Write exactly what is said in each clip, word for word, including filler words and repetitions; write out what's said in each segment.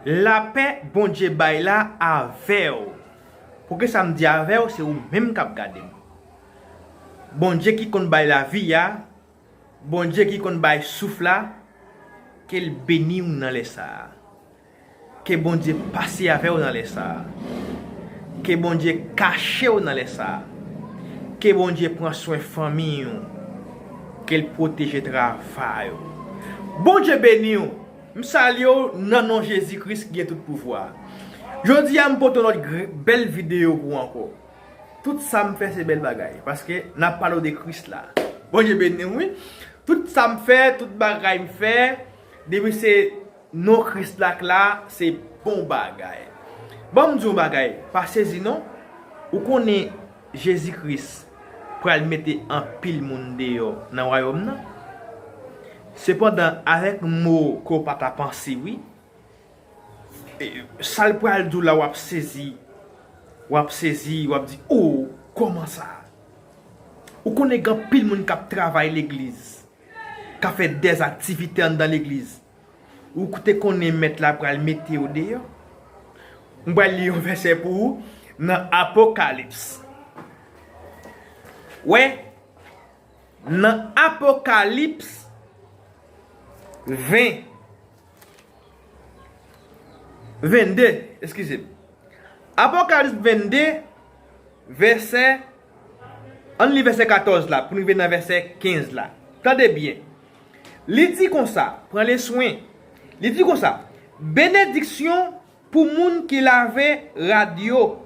Lapè Bondye bay la avè w. Poukisa m di avè w, se ou menm k ap gade m. Bondye ki konn bay lavi a, Bondye ki konn bay souf la, ke l beni w nan lè sa a. Ke Bondye pase avè w nan lè sa a. Ke Bondye kache w nan lè sa a. Ke Bondye pran swen fanmi w. Ke l pwoteje travay ou. Bondye beni w. M salye w nan non Jezi Kris ki gen tout pouvwa. Jodi a, m pote yon lòt gr- bèl videyo pou w ankò. Tout sa m fè se bèl bagay, paske n ap pale w de Kris la. Bondye beni w, wi. Tout sa m fè, tout bagay m fè, depi se non Kris la k la, se bon bagay. Ban m di w yon bagay, pa sezi non. Ou konnen Jezi Kris pral mete anpil moun deyò nan wayòm nan. Sepandan, avèk mo ke w pa ta panse, wi, e, sa l pral di w la, w ap sezi. W ap sezi, w ap di, "O, kòman sa?" Ou konnen gen anpil moun k ap travay legliz, k ap fè dèzaktivite anndan legliz. Ou te konnen mèt la pral mete yo deyò. M pral li yon vèsè pou ou nan Apokalips. Wè, nan Apokalips ven, vennde, eskize m. Apokalips vennde, vèsè, ann li vèsè katòz la, pou n rive nan vèsè kenz la. Tande byen. Li di konsa, pran le swen. Li di konsa, "Benediksyon pou moun ki lave rad yo,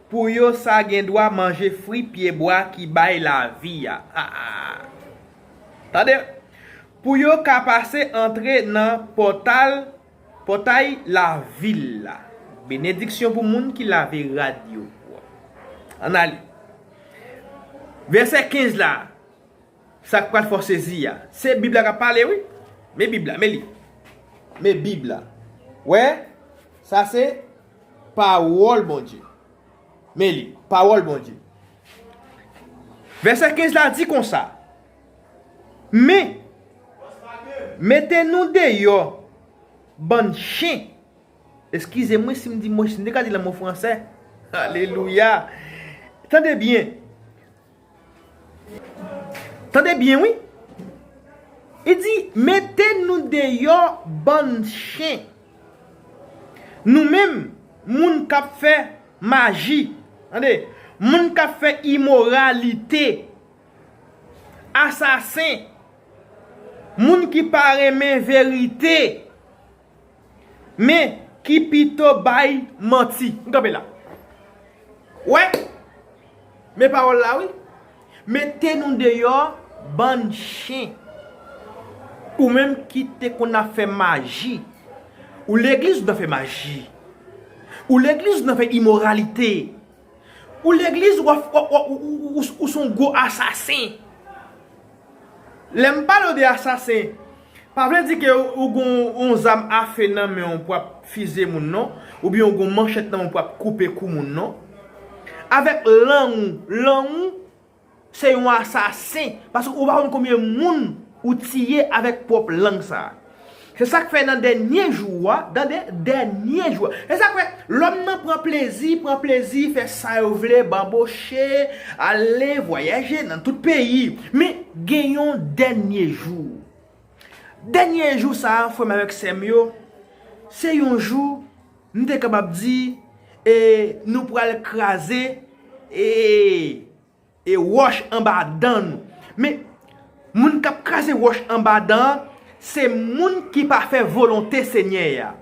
pou yo sa gen dwa manje fwi pyebwa ki bay lavi a." Ah, ah. Tande, pou yo ka pase antre nan pòtal, pòtay lavil la. Benediksyon pou moun ki lave rad yo. Ann ale. Vèsè kenz la, sa k pral fè w sezi a. Se Bib la k ap pale, wi. Men Bib la, men li. Men Bib la. Wè, sa se pawòl Bondye. Men li, pawòl Bondye. Vèsè kenz la di konsa, "Men, mete nou deyò, bann chen." Eskize mwen si m di mo, si m te ka di lanmo fransè. Alelouya. Tande byen. Tande byen, wi. Li di, "Mete nou deyò, bann chen." Nou menm, moun k ap fè maji. Tande, moun k ap fè imoralite, asasen, moun ki pa renmen verite, men ki pito bay manti. M kanpe la. Wè, men pawòl la, wi. "Mete nou deyò, bann chen." Ou menm ki te konn ap fè maji. Ou legliz, ou nan fè maji. Ou legliz, ou nan fè imoralite. Ou legliz, ou, ou, ou, ou, ou, ou se yon gwo asasen. Lè m pale w de asasen, pa vle di ke ou gen yon zam afe nan men w pou w ap fize moun non, oubyen ou gen yon manchèt nan men w pou w ap koupe kou moun non. Avèk lang ou, lang ou se yon asasen, paske ou pa konn konbyen moun ou tiye avèk pwòp lang sa a. Se sa k fè nan dènye jou a, nan dè- dènye jou a. Se sa k fè lòm nan pran plezi, pran plezi, fè sa yo vle, banboche, ale, vwayaje nan tout peyi. Men gen yon dènye jou. Dènye jou sa a, frè m avèk sè m yo, se yon jou, m te kapab di, e nou pral kraze, e e wòch anba dan nou. Men, moun k ap kraze wòch anba dan an, se moun ki pa fè volonte Senyè a.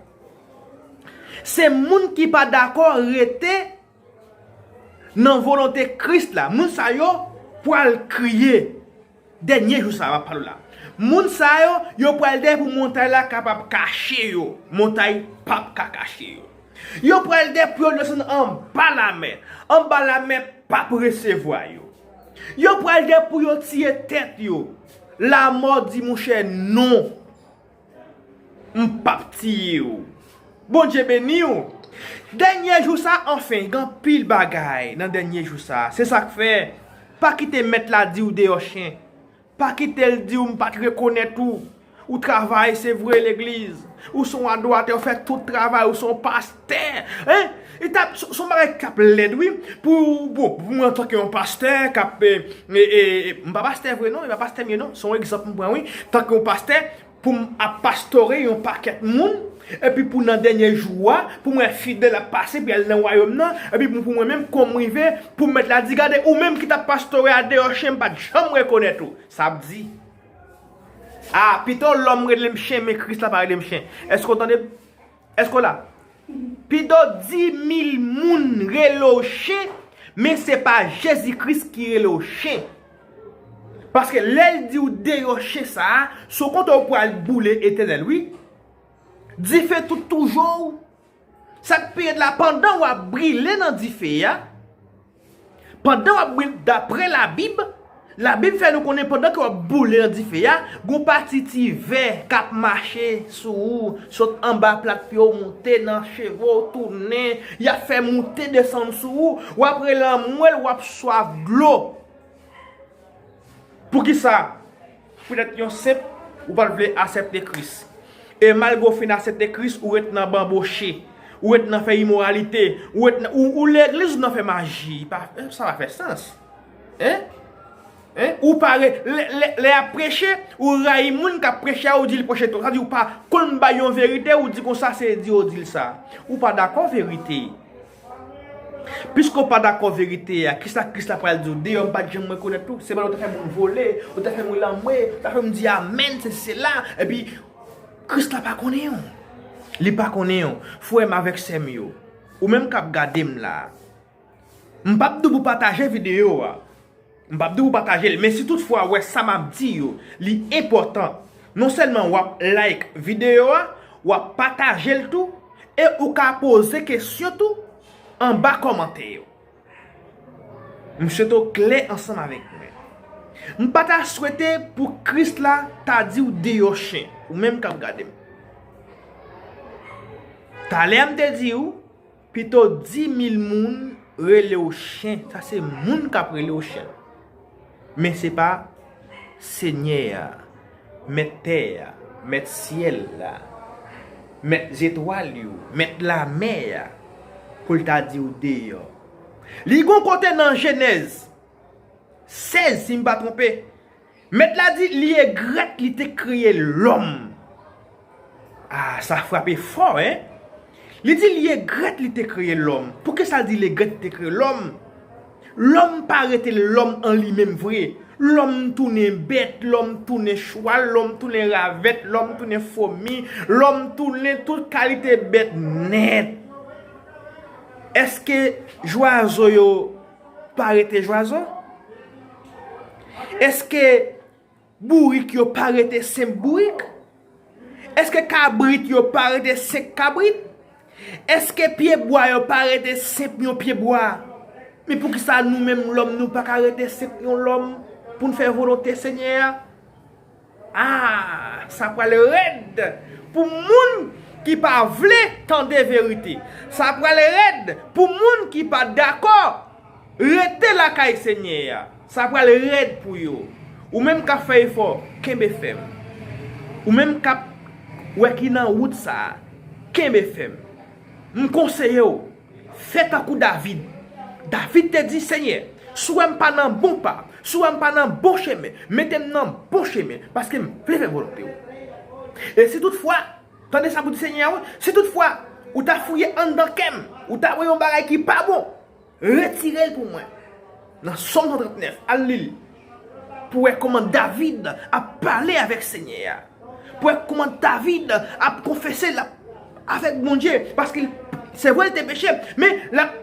Se moun ki pa dakò rete nan volonte Kris la. Moun sa yo pral kriye. Dènye jou sa a, m ap pale w la. Moun sa yo, yo pral dèyè pou montay la kapab kache yo. Montay p ap ka kache yo. Yo pral dèyè pou yo desann anba lamè. Anba lamè p ap resevwa yo. Yo pral dèyè pou yo tiye tèt yo. Lamò di, "Monchè, non. M p ap tiye w." Bondye beni w. Dènye jou sa, anfen, gen anpil bagay nan dènye jou sa. Se sa k fè, pa kite mèt la di w deyò chen. Pa kite l di w m pa t rekonèt ou. Ou travay, se vre, legliz. Ou se yon adoratè, ou fè tout travay, ou se yon pastè. Hein? E t ap, se se yon bagay k ap lèd, wi. Pou, bon, pou mwen, antanke yon pastè, k ap, e, e, e, e, m pa pastè vre, non, e pa pastè m ye, non. Se yon egzanp m pran, wi. Tanke yon pastè, pou m ap pastore yon pakèt moun, epi pou nan dènye jou a, pou m wè fidèl ap pase, pou y al nan wayòm nan, epi pou, pou mwen menm, kon m rive, pou mèt la di, gade, ou menm ki t ap pastore a deyò chen, m pa t janm rekonèt ou. Sa ap di. A, pito lòm rele m chen, men Kris la pa rele m chen. Èske w tande m? Èske w la? Pito dis mil moun rele w chen, men se pa Jezi Kris ki rele w chen. Paske lè l di w deyò chen sa a, se w kontan w pral boule etènèl, wi. Dife tout toujou. Sa k pi rèd la, pandan w ap brile nan dife a, pandan w ap brile, daprè Labib, Labib fè nou konnen pandan ke w ap boule nan dife a, gon pati ti vè k ap mache sou ou, sot anba plat pye w, moute nan cheve w, tounen, y ap fè moute desann sou ou, w ap rele anmwèl, w ap swaf dlo. Poukisa? Poutèt yon senp, ou pa t vle aksepte Kris. E malgre w fin aksepte Kris, ou ret nan banboche, ou ret nan fè imoralite, ou ret nan, ou, ou legliz, ou nan fè maji. Pa, sa pa fè sans. Hein? Hein? Ou pa re, lè, lè, lè y ap preche, ou rayi moun k ap preche a, ou di l preche twòp. Sa di ou pa konn bay yon verite, ou di konsa se di yo di l sa. Ou pa dakò verite. Piske w pa dakò verite a, kisa Kris la pral di w? Deyò, m pa t janm rekonèt ou. Se pandan w te fè moun vole, ou te fè moun lanmwe, ou te fè m di amèn, sesi, sela. Epi, Kris la pa konnen w. Li pa konnen w. Frè m avèk sè m yo, ou menm k ap gade m la, m p ap di w pou pataje videyo a. M p ap di w pou pataje l, men si toutfwa w wè sa m ap di yo, li enpòtan, non sèlman w ap like videyo a, w ap pataje l tou, e ou ka poze kesyon tou anba kòmantè yo. M swete w klè ansanm avèk mwen. M pa ta swete pou Kris la ta di w deyò chen, ou menm k ap gade m. Talè a m te di w, pito dis mil moun rele w chen, sa se moun k ap rele w chen. Men se pa Senyè a, Mèt tè a, Mèt syèl la, Mèt zetwal yo, Mèt lamè a, pou l ta di w deyò. Li gon kote nan Jenèz sèz, si m pa twonpe, Mèt la di, li egrèt li te kreye lòm. Ah, sa frape fò, en! Li di, li egrèt li te kreye lòm. Poukisa l di li egrèt li te kreye lòm? Lòm pa rete lòm an li menm vre. Lòm tounen bèt, lòm tounen chwal, lòm tounen ravèt, lòm tounen fomi, lòm tounen tout kalite bèt nèt. Èske jwazo yo pa rete jwazo? Èske bourik yo pa rete senp bourik? Èske kabrit yo pa rete senp kabrit? Èske pyebwa yo pa rete senp yon pyebwa? Men poukisa nou menm lòm nou pa ka rete senp yon lòm pou n fè volonte Senyè a? Ah, sa pral rèd pou moun ki pa vle tande verite. Sa pral rèd pou moun ki pa dakò rete lakay Senyè a. Sa pral rèd pou yo. Ou menm k ap fè efò, kenbe fèm. Ou menm k ap wè ki nan wout sa a, kenbe fèm. M konseye w, fè tankou David. David te di, Senyè, si w wè m pa nan bon pa, si w wè m pa nan bon chemen, mete m nan bon chemen, paske m vle fè volonte w. E si toutfwa, tande sa pou di Senyè a, wi, si toutfwa, ou ta fouye anndan kè m, ou ta wè yon bagay ki pa bon, retire l pou mwen. Nan Sòm san trannèf, al li l. Pou wè kòman David ap pale avèk Senyè a. Pou wè kòman David ap konfese l ap, avèk Bondye. Paske l, se vre, l te peche, men l ap,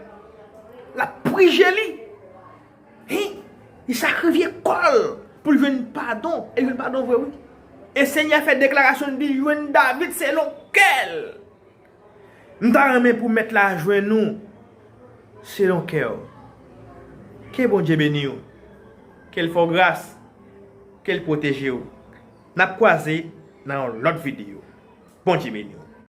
l ap prije li. Hein? Li sakrifye kò l pou l jwenn padon. E l jwenn padon vre, wi. E Senyè a fè deklarasyon, li di, l jwenn David selon kè l. M ta renmen pou Mèt la jwenn ou selon kè w. Ke Bondye beni w. Ke l fè w gras. Ke l pwoteje w. N ap kwaze nan yon lòt videyo. Bondye beni w.